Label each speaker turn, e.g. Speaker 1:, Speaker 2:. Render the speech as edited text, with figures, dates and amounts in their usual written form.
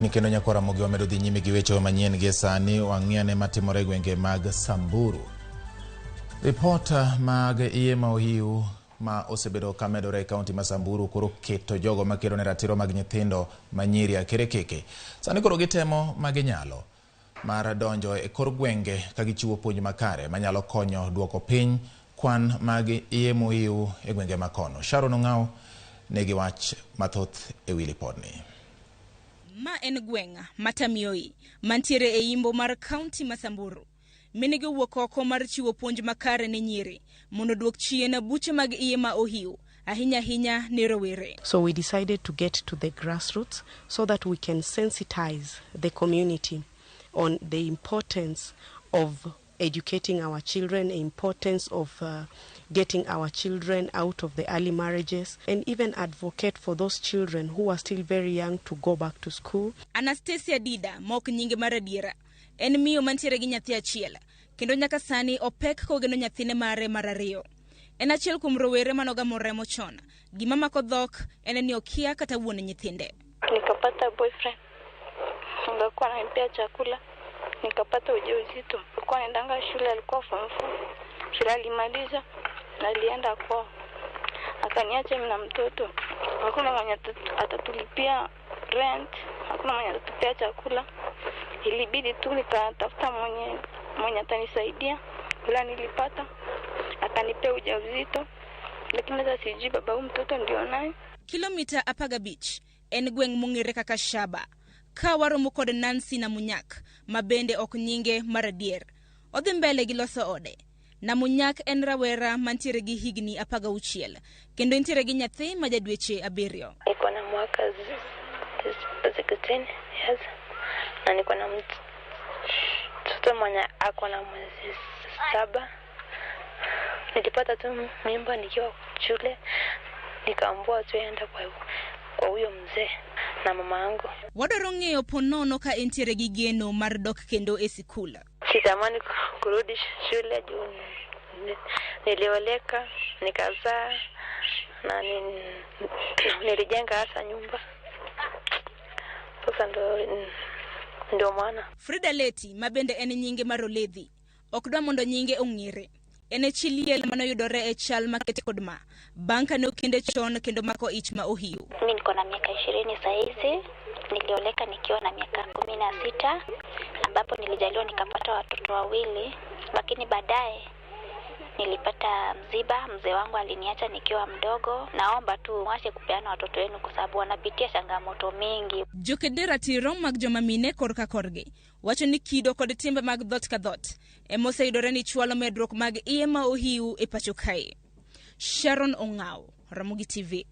Speaker 1: Ni kendo nyakwar Ramogi wamedo dhi nyime gi weche manyien gie sani wang'iane matimore e gwenge mag Samburu. Ripot mag iye ma ohiu ma osebedo ka medore e kaunti ma Samburu koro keto jogo makedo ne ratiro mag nyithindo manyiri akerekeke. Sani koro gitemo ma ginyalo mar donjo e kor gwenge ka gichiwo puonj makare manyalo konyo duoko piny kwan mag iye mohiu e gwenge makono. Sharon Ong'aw nigi wach mathoth e wi lipodni.
Speaker 2: Ma en gweng' ma Tamioi, mantiere e imbo mar kaunti ma Samburu. Minegi owuok oko mar chiwo puonj makare ne nyiri mondo oduok chien buche mag iye ma ohiu, ahinya ahinya ne rowere.
Speaker 3: So we decided to get to the grassroots so that we can sensitize the community on the importance of educating our children, the importance of getting our children out of the early marriages, and even advocate for those children who are still very young to go back to school.
Speaker 2: Anastasia Dida, ma ok nyinge mar adiera, en miyo mantiere gi nyathi achiel, kendo nyaka sani opek kogeno nyathine mare mar ariyo. En achiel kuom rowere manogamo remo chon. Gima mako dhok en ni okia kata wuon nyithinde.
Speaker 4: Nikapata boyfriend alikuwa ananipea chakula, nikapata ujauzito. Alikuwa anaendanga shule, alikuwa form four. Shule alimaliza, alienda kwao, akaniacha mimi na mtoto. Hakuna mwenye atatulipia rent, hakuna mwenye atatupea chakula. Ilibidi tu nikatafuta mwenye atanisaidia, ila nilipata, akanipea ujauzito, lakini sasa sijui baba huyu mtoto ndio naye.
Speaker 2: Kilomita 15 en gweng' mong'ere kaka Shaba. Ka waromo kod Nancy Namunyak, ma bende ok nyinge mar adier. Odhi mbele gi loso ode. Namunyak en rawera mantiere gi higni 16, kendo entiere gi nyathi ma ja dweche 7.
Speaker 4: Niko na mwaka 16 years na niko na mtoto mwenye ako na mwezi 7. Nilipata tu mimba nikiwa shule, nikaambiwa tu enda kwa huyo mzee na mama yangu.
Speaker 2: Wadwaro ng'eyo ponono ka entiere gi geno mar dok kendo e sikul.
Speaker 4: Sitamani kurudi shule juu nilioleka, nikazaa na nilijenga hasa nyumba. Sasa ndio maana.
Speaker 2: Frida Leti, ma bende en nyinge mar Oledhi, ok dwa mondo nyinge ong'ere. En e chi liel manoyudore e chal makete kod ma bang' kane okende chon kendo mako ich ma ohiu.
Speaker 5: Mimi niko na miaka 20 saizi, nilioleka nikiwa na miaka 16 ambapo nilijaliwa nikapata watoto wawili, lakini baadaye nilipata mziba. Mzee wangu aliniacha nikiwa mdogo. Naomba tu mwache kupeana watoto wenu kwa sababu wanapitia changamoto mingi.
Speaker 2: Jokede ratiro mag joma mine korka korgi wacho ni kido kod timbe mag dhot ka dhot ema oseyudore ni chwalo medruok mag iye ma ohiu e pacho kae. Sharon Ong'aw, Ramogi TV.